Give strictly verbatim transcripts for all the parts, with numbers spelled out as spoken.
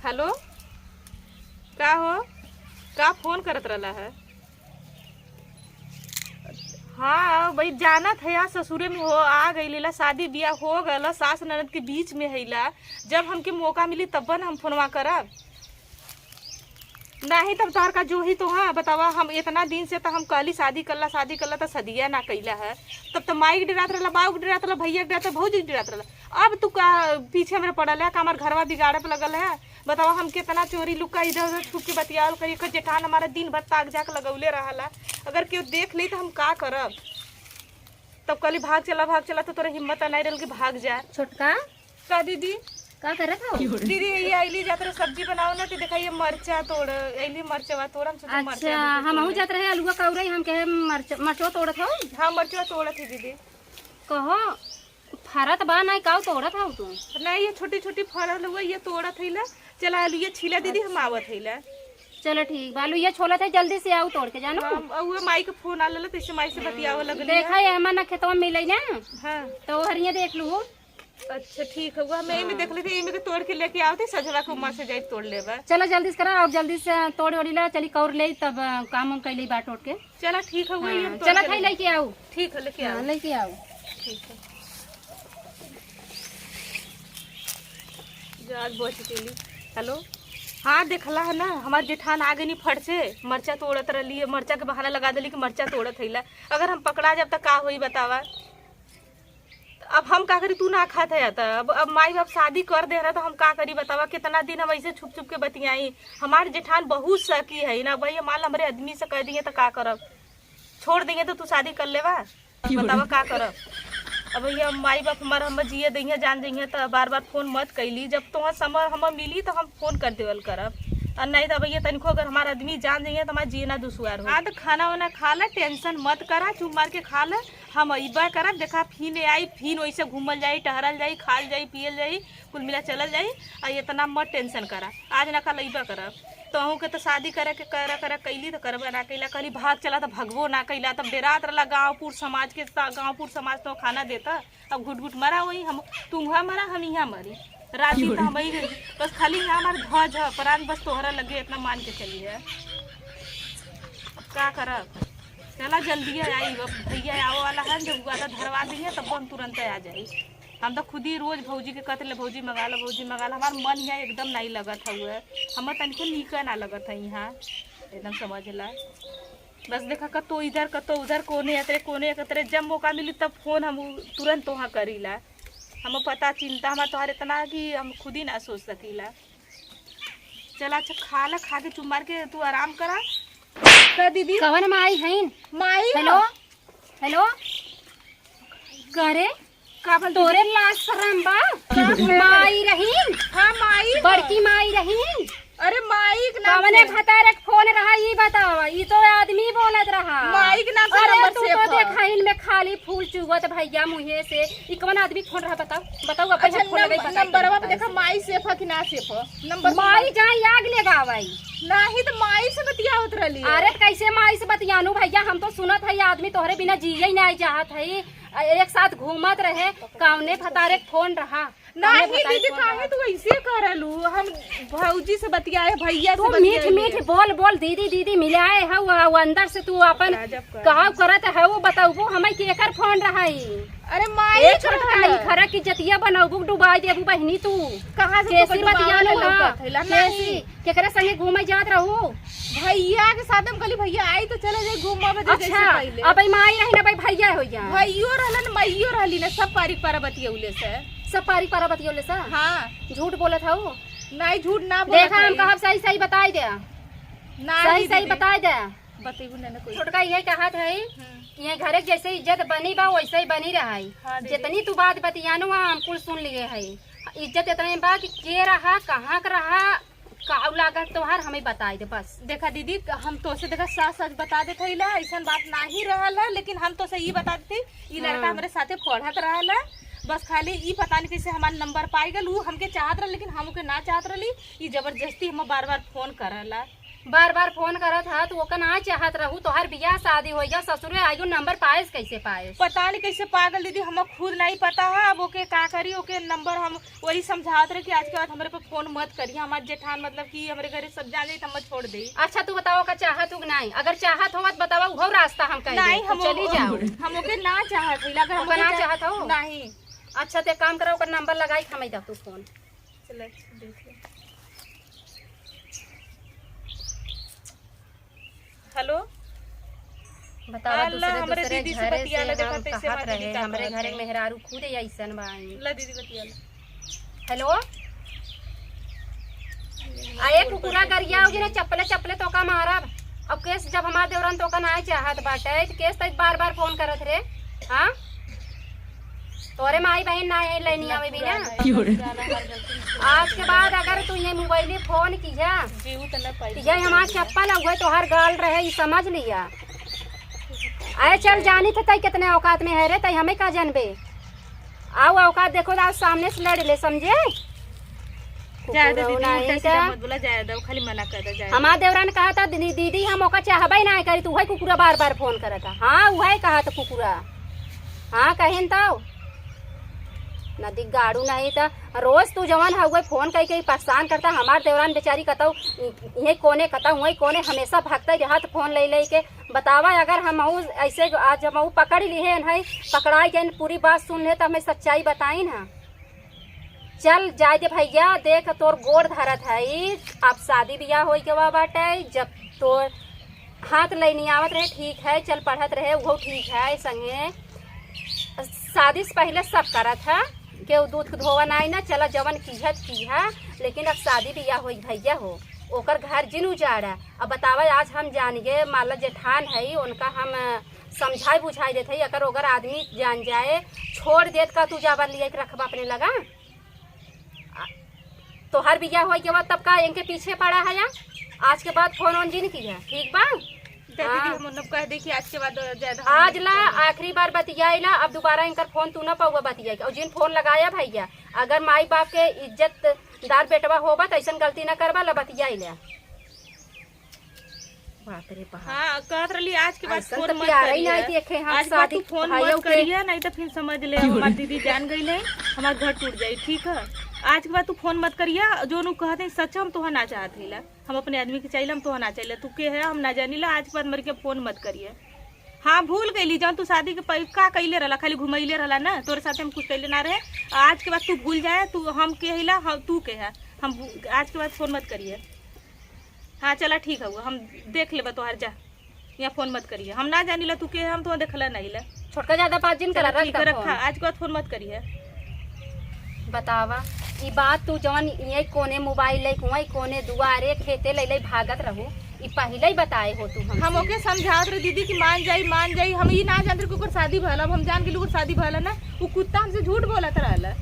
हेलो, का हो, का फोन करत रहला है? हाँ भाई, जानत है यार, ससुरे में हो आ गई लीला, शादी बियाह हो गल, सास ननद के बीच में हैला। जब हमके मौका मिली तब न हम फोनवा करब। नहीं तब तोहर का जो ही तो, हाँ बतावा, हम इतना दिन से तो हम कहली शादी करला, शादी करला, तो सदिया ना कैला है। तब तो माई के डरात रहला, बाऊ के डरात रहला, भैया के डरात रहला, भौजी के डरात रहला। अब तू का पीछे हमरा पड़ल है, का हमार घरवा बिगाड़े पे लगल है? बतावा, हम कितना चोरी लुक्का इधर उधर छुप के बतियावल करी, एकर जेठान हमारा दिन भर ताक झाक लगौले रहला। अगर केहू देख ली तो हम का करब? तब कहली, "भाग चला, भाग चला," तो तोरा हिम्मत नहीं रहल कि भाग जा। छोटका, का दीदी? का करत हो? दीदी, ये अइली जात रहे सब्जी बनाओ ना, तो देखा ये मरचा तोड़, अइली मरचवा तोड़, हम सोचे मरचा अच्छा, दे दे हमहू तोड़ ले। जात रहे अलुआ कौरई, हम कहे मरच-, मरचवा तोड़त हो? हाँ, मरचवा तोड़त है दीदी। कहो, फरत बा नहीं, काऊ तोड़त हो तू? नहीं, ये छोटी छोटी फरल हुआ, ये तोड़त है ला। चला अलुआ छीला दीदी, हम अच्छा। आवत है ला। चलो ठीक बा, अलुआ छोलत है, जल्दी से आऊ तोड़ के जानो। हाँ, अब वो माई के फोन आ लला, तो इससे माई से बतियावे लगली देखा है। ये हमार ना खेतवा मिले ना, हाँ। तो हरिया देख लू। अच्छा, ठीक है, वो हम यही में हाँ। देख लेते, यही में के तोड़ के लेके आवते, सजवा के उमा से जाई तोड़ लेबा। चलो जल्दी से करा और जल्दी से तोड़ ओड़ी ला, चली कौर ले, तब अ, काम हम कैले बाट उठ के। चला ठीक है, वही हाँ, हम तोड़ चला के भाई ले लेके आओ। ठीक है, लेके हाँ, आओ। लेके आओ। ठीक है। जा, आज बच गेली। हेलो, हाँ, देखला है ना, हमार जेठान आ गई फट से, मरचा तोड़त रहली है, मरचा के बहाना लगा देली कि मरचा तोड़त हैला। अगर हम पकड़ा जाब त का होई बतावा? अब हम का करी, तू ना खात है त अब, अब माई बाप शादी कर दे रहा तो हम का करी बतावा? कितना दिन हम ऐसे छुप छुप के बतियाई? हमार जेठान बहुत सकी है ना भाई, मान लो हमरे आदमी से कह दिए तो का करब? छोड़ देंगे तो तू शादी कर लेवा, बतावा का करब? अब ये माई बाप हमार हम जिए दइहे, जान जइहे तो बार बार फोन मत कैली। जब तोहार समय हम मिली तो हम फोन कर देवल करब, और नहीं तो अब ये तनिको अगर हमार आदमी जान जइहे तो हमार जीना दुश्वार हो। हाँ, तो खाना वाना खा ले, टेंशन मत करा, चुप मार के खा ले। हम अइबा करब, देखा, फिन आई, फिन वैसे घूमल जाई, टहरल जाई, खाल जाई, पियल जाई, कुल मिला चलल जाई। आ इतना मत टेंशन करा, आज ना कल अइबा करब। तोहू के तो शादी करे के करा करा कैली, तो करबा ना कैला। कहली, "भाग चला," तो भगबो ना कैला। तब डेरात रहला गाँवपुर समाज के, गाँवपुर समाज तो खाना देता। अब घुट घुट मरा वही, हम, तू वहाँ मरा, हम यहाँ मरी। रात दिन तो हम ही, बस खाली यहाँ हमार धज है, प्राण बस तोहरा लगे, इतना मान के चली है। का करब? चला जल्दी आई, अब भैया आवे वाला है, जब गुआदा धरवा दिए तब हम तुरंत आ जाई। हम तो खुद ही रोज भौजी के कहते ले, "भौजी मंगा लो, भौजी मंगा लो।" हमार मन यहाँ एकदम नहीं लगत हउए, हमें तनिको नीक ना लगत है यहाँ, एकदम समझ ला। बस देखा, कतो इधर, कतो उधर, कोने अतरे, कोने अतरे, जब मौका मिली तब फोन हम उ-, तुरंत तोहा करीला। हम पता चिंता हमार तोहार इतना कि हम खुद ही ना सोच सकीला। चला, अच्छा, खा ला, खा के चुप मार के तू आराम करा। का दीदी? कवन माई हईन? माई हेलो? हो। हेलो? करे? का बोल तोरे दीदी? लाज शरम बा? का बोल? माई रहीन? हाँ, माई हो। बड़की माई रहीन? अरे, माई के नाम कवने से। भतारे के फोन रहा, ई बतावा, ई तो आदमी बोलत रहा। माई के नाम से अरे, नंबर तू सेफ तो है। देखा, इनमें खाली फूल चुगत भैया मुँहे से। ई कवन आदमी के फोन रहा, बताओ, बताओ, अपन अच्छा, फोन लगाई, नंबर-, बताओ, नंबरवा पे बताओ। देखा, माई सेफ है कि ना सेफ है? नंबर माई जाए आग ले गावाई। नाही तो माई से बतियावत रहली है। अरे, तो कैसे माई से बतियानू भैया, हम तो सुनत है, आदमी तोहरे बिना जिए ही नहीं चाहत है। आ, एक साथ घूमत रहे, कौने भतारे के फोन रहा? कौने नाही भतारे दीदी, के फोन काहे रहा? तू ऐसे करलू? हम भौजी से बतियाए, भैया से तू मीठ बतियाए। मीठ बोल बोल, दीदी दीदी मिलाए है, वो, वो अंदर से तू अपन गजब कर। काव करत है, वो बताऊ, वो हमें केकर फोन रहा है? अरे माई ए के छोटका, रहल। ई घर की जतिया बनौबू, डुबाई देबू बहिनी तू। कहाँ से कैसी तोके डुबावल बतियालू है, हाँ? लौकत है, ला कैसी? नहीं। केकरे संगे घूमे जात रहू? भैया के साथ हम कहली, "भैया आई तो चले जाए घूमबे दे जैसे अच्छा, पहले।" अब ई माई रही ना, भाई भैया हो गया। भैयो रहलन, माइयो रहली ना, सब पारी पारा बतियौले से। सब पारी पारा बतियौले से? हाँ। झूठ बोलत हऊ? नहीं, झूठ ना बोलत देखा, हम हई। कहब सही सही बताई दे। ना सही दीदी। सही बताई दे। बतेबू ना, ना कोई। छोटका इहे कहत है, हम्म। ये घरे के जैसे इज्जत बनी बा, वैसे ही बनी रहा है। हाँ, दीदी। जितनी तू बात बतियानू है, हम कुल सुन लिए है। इज्जत इतने बा कि के रहा, कहाँ का रहा, काऊ लागत तोहार, हमें बताई दे बस। देखा दीदी, हम तोसे देखा सच सच बता देत हई ला, ऐसन बात नाही रहल है, लेकिन हम तोसे ई बता देती, ई लड़का हाँ। हमरे साथे पढ़त रहल है। बस खाली ई पता नहीं कैसे हमार नंबर पाई गल, ऊ हमके चाहत रहल, लेकिन हम ओके ना चाहत रहली। ई जबरदस्ती हम बार बार फोन करला। बार बार फोन करत ह, तू ओका ना चाहत रहू, तोहार बियाह शादी होइ गया, ससुरे आइयो, नंबर पाएस कैसे पाएस? पता नहीं कैसे पागल दीदी, हम खुद नहीं पता है। अब ओके का करी, ओके नंबर हम वही समझावत रहे कि आज के बाद हमरे पे फोन मत करिए। हमार जेठान मतलब कि हमरे घरे सब जान जाई त हम छोड़ दे। अच्छा तू बताओ, ओका चाहत हो कि नहीं? अगर चाहत हो त बतावा, उहो रास्ता हम कह नहीं, दे, हम तू चली ओ-, जाओ। हम ओके ना चाहत है, अगर हम ओका ओके ना चाह-, चाहत हो? नहीं। अच्छा ते काम करा, ओकर नंबर लगाई, हमें दा तू फोन। चला, देख ले। हेलो। बतावा, अल्लाह, दूसरे, हमरे दूसरे दीदी से घरे बतिया से ला, देखा हम तैसे कहत हमार दीदी रहे, का हमरे कहत घरे है। मेहरारू खुद ऐसन बाइन। ला दीदी बतिया ला। हेलो। आ ए कुकुरा गरिया होगी ना, चप्पले चप्पले तोका मारब। अब केस जब हमार देवरन तोका ना चाहत बाटे, त केस तक बार बार फोन करत रे। हाँ? तोरे माई बहिन ना है, लेनी आवे भी ना। आज के बाद अगर तू ये मोबाइल फोन किया, जी, वो तो ना पाई। तो ये हमार चप्पल है, वह तोहार गाल रहे, ये समझ लिया। अरे चल, जानी थे तई कितने औकात में है रे, तई हमें का जानबे? आओ औकात देखो, आओ सामने से लड़ ले, समझे? जाए दे कुकुरऊ दीदी, नहीं उल्टा सीधा था। मत बोला, जाए दे, खाली मना कर दे, जाए दे। हमार देवरान कहा था, "दीदी, दीदी, हम ओका चाहबे ना करी, तू वही कुकुरा बार बार फोन करता।" हाँ, वही कहा था कुकुरा। हाँ, कहिन तो। नदी गाड़ू नहीं त रोज तू जवन हउए फोन कई कई परेशान करता। हमार देवरान बेचारी कतौ इहे कोने, कतौ हुए कोने, हमेशा भगते रहत फोन ले ले के। बतावा, अगर हम ऊ ऐसे आज हम ऊ पकड़ लिहे हैं, पकड़ाई गए, पूरी बात सुन ले त हमें सच्चाई बताई ना। चल जाए दे भैया, देख तोर गोड़ धरत है, अब शादी बियाह होई के बा बाटे, जब तोर हाथ लैनी आवत रहे, ठीक है, चल पढ़त रहे, उहो ठीक है, संगे शादी से पहिले सब करत है, केहू दूध के धोवा नाई ना, चला जवन कीहत कीहा, लेकिन अब शादी बियाह होई भैया हो, ओकर घर जिन उजाड़ा। अब बतावा, आज हम जानिए, मान ला जेठान है, उनका हम समझाई बुझाई देत है, अगर ओकर आदमी जान जाए, छोड़ देत का तू जाबर लिया के रखबा अपने लगा? आ, तोहार बियाह होई के बाद तब का इनके पीछे पड़ा है या? आज के बाद फोन ओन जिन किया, ठीक बा? दे दीदी, हाँ। हम मतलब कह दे कि आज के बाद ज्यादा हम आज नहीं ला करेंगे। आखिरी बार बतियाई ला, अब दोबारा इनकर फोन तू ना पाउआ बतियाई के। और जिन फोन लगाया भैया, अगर माई बाप के इज्जतदार बेटवा होबा त ऐसन गलती ना करबा, ला बतियाई ला। बाप रे बाप। हाँ, कहत रहली आज के बाद ऐसन फोन तो मत प्यार ही करिए। नहीं देखे हम आज के बाद शादी तू फोन भाइयों मत के। करिए, नहीं तो फिर समझ ले, हमार दीदी जान गई ले, हमार घर टूट जाई, ठीक है? आज के बाद तू फोन मत करिए, जो नु कहते हैं सच, हम तोहा ना चाहत हिला, हम अपने आदमी के चाहिए, हम तोहा ना चाहिए, तू के है हम ना जानी ला, आज के बाद मर के फोन मत करिए। हाँ, भूल गईली, जौन तू शादी के पहि-, का कइले रहला, खाली घुमैले रहला ना, तोरे साथे हम कुछ कइले ना रहे। आज के बाद तू भूल जाए, तू हम के हिला, हम, तू के है, हम भू-, आज के बाद फोन मत करिए। हाँ, चला ठीक है, हम देख लेबा तोहार, जा, यहाँ फोन मत करिए। हम ना जानी ला तू के है, हम तो देखला नहीं ला। छोटका ज्यादा बात जिन चला करा, ठीक रख है, दा रखा, फोन। आज के बाद फोन मत करिए। बतावा, ई बात तू जवन ये कोने मोबाइल ले, वही कोने दुआरे खेते ले ले भागत रहू, ई पहिले ही बताए हो तू हमसे। हम ओके समझावत रहे दीदी कि मान जाई, मान जाई। हम ई ना जानत रहे कि ओकर शादी भला। अब हम जान गेली ओकर शादी भला ना, उ कुत्ता हमसे झूठ बोलत रहल।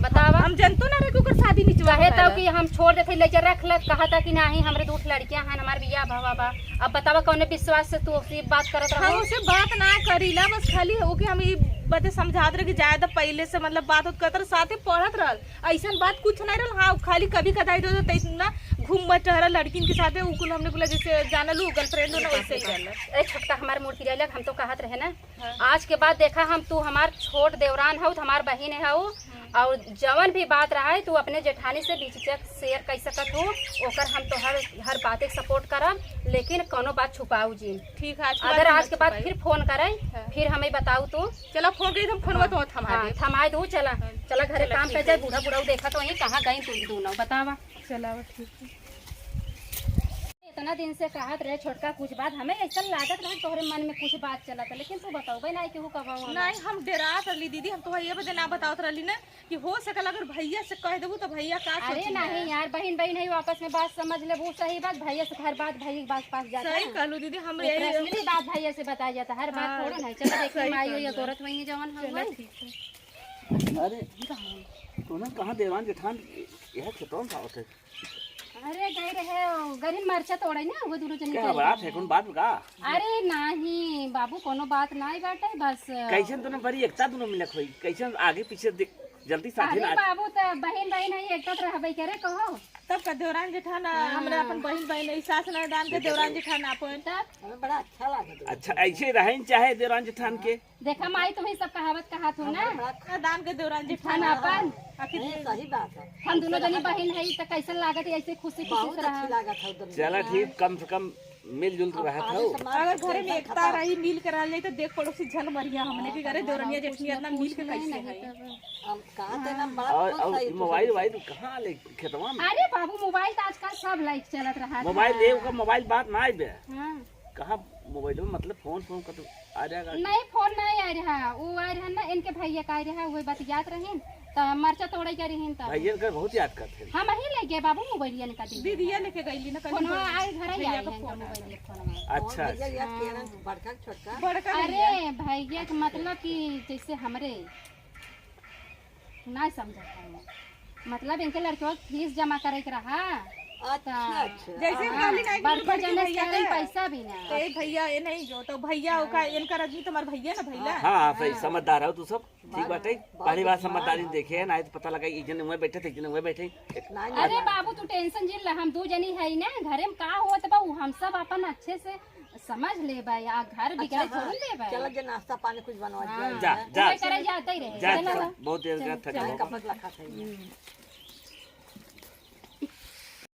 बतावा। हम जनतो ना रहे कि ओकर शादी निचवा चाहे भला। तो कि हम छोड़ देते, ले जा रख लत, कहा था कि नहीं, हमरे दू ठे लड़कियां हैं, हमार बियाह भवा बा। अब बतावा कौने विश्वास से तू ओसे बात करत हम रहो? ओसे बात ना करीला, बस खाली ओके हम ई बातें समझात रहे कि ज्यादा पहिले से मतलब बात होत करत रहे, साथे पढ़त रहल। ऐसन बात कुछ नहीं रहल। हाँ, खाली कभी कदाई दो तो ना घूम मत टहरा लड़किन के साथे, उ कुल हमने बोला जैसे जानल उ गर्लफ्रेंड हो ना, वैसे ही रहल। ए छोटका हमार मूड पिराइला, हम तो कहत रहे ना, हाँ। आज के बाद देखा हम, तू हमार छोट देवरान हऊ, हमार बहिन हऊ, हम्म। और जवन भी बात रहा है तू अपने जेठानी से बेझिझक शेयर कर सकत हो, ओकर हम तो हर, हर बात एक सपोर्ट करब, लेकिन कोनो बात छुपाऊ जी। ठीक है, आज के बाद अगर हम आज के बाद छुपाई। फिर फोन करे, हाँ। फिर हमें बताऊ तू। चला फोन करी, हम फोनवा हाँ, तो थमा हाँ, दे। थमाए दू, चला, हाँ, चला घरे चला, काम ठीक पे जाए, है। बूढ़ा बूढ़ा देखा तो यही कहाँ गई तू दोनों, बतावा। चला, ठीक है। इतना दिन से कहत रहे छोटका कुछ बात, हमें ऐसा लागत रहा तोहरे मन में कुछ बात चलत है, लेकिन तू बताओबे ना केहू कबहू हमें। नहीं, हम डेरात रहली दीदी, हम तोहरा ये बदे ना बतावत रहली ना कि हो सकल अगर भैया से कह देबू तो भैया का अरे सोची नहीं है? यार, बहिन बहिन है, आपस में बात समझ लेबू, सही बात, भैया से हर बात भैया के पास, पास जाता सही है। कहलू दीदी, हम ये यही पर्सनली बात भैया से बताया जाता है, हर बात हाँ, थोड़ा नहीं। चलो देखिए, सही माई कहलू। ये औरत वही जवन हम चलो भाई। ठीक है। अरे, तू ना कहाँ देवान जेठान यह खेतवा में खावत है? अरे गए रहे, गरिन मरचा तोड़े ना, वो दोनों जने क्या गए बात रहे। है, कौन बात बा का? अरे नहीं बाबू, कोनो बात नहीं बाटे, बस। कैसन दोनों बड़ी एकता दोनों मिलत होई, कैसन आगे पीछे देख, जल्दी साथे अरे ना। बाबू, त बहिन बहिन है, एकता त रहबे करे, कहो। तब का देवरान जेठान, हाँ। हमरे अपन बहिन बहिन है, सास ननदान के देवरान जेठान आपन। तब हमें बड़ा अच्छा लागत है। अच्छा, ऐसे रहन चाहे देवरान जेठान के। देखा माई, तुम्ही सब कहावत कहा थू ना। हमें बड़ा ननदान के देवरान जेठान जेठान आपन। आपन। आखिर नहीं, सही बात है। हम दोनों जनी बहिन है, त कैसन लागत है ऐसे खुशी खुशी बहुत से अच्छी रहा। लागत है उधर। चला हाँ। ठीक, कम से कम मिलजुल के रहत हौ। अगर घरे में एकता रही, मिल के रहल जाई, त देख पड़ोसी झल मरिया हमने के घरे देवरनिया जेठनिया इतना मिल के कैसे है। हम कहा थे ना, बात और, बहुत और सही मोबाइल, मोबाइल कहाँ ले खेतवा में? अरे बाबू, मोबाइल त आजकल सब लाइक चलत रहा मोबाइल था। ले, ओकर मोबाइल बात ना आइबे। हाँ। कहाँ मोबाइल में, मतलब, फोन, फोन का तो आ जाएगा। नहीं, फोन नहीं आ रहा, वो आ रहा ना, इनके भैया का आ रहा, वही बतियात रहीन, त मरचा तोड़े के रहीन, त भैया के बहुत याद करते हैं। हम ही ले गए बाबू, मोबाइलिया निकाल दी। दीदिया लेके गईली ना, कल फोनवा आए, घर ही भैया आए का हैं, फोन आया। मोबाइलिया फोनवा। अच्छा, भैया अच्छा। याद किया ना, बड़का के छोटका? बड़का भैया। अरे, भैया के मतलब कि जैसे हमरे ना समझत है, मतलब इनके लड़के फीस जमा करे के रहा। अच्छा, त अच्छा। जैसे हाँ, कहली ना कि बड़का बड़के जने भैया से के पैसा भी ना। तो ए भैया, ये नहीं जो, तो भैया ओका, हाँ। इनका रजनी तुम्हार भैया ना भैया। हाँ, हाँ, सही, हाँ। समझदार हो तू सब। ठीक बात है। बहुत पहली बार समझदारी देखे है ना, तो पता लगा एक जने वहीं बैठे थे, एक जने वहीं बैठे। नहीं, अरे नहीं। बाबू, तू टेंशन जिन ला, हम दू जनी है ना, घरे में का होत बा, उ हम सब अपन अच्छे से समझ लेबे, आ घर बिगड़े अच्छा, हाँ। थोड़ी देबे। चलो, जे नाश्ता पानी कुछ बनवा हाँ। दिया जा, जाए। जा। उहे करे जाते ही रहे। जा, चलो, जा। बहुत देर चल, का थका चल। हुआ। कपड़ा लखा था ये। हम्म।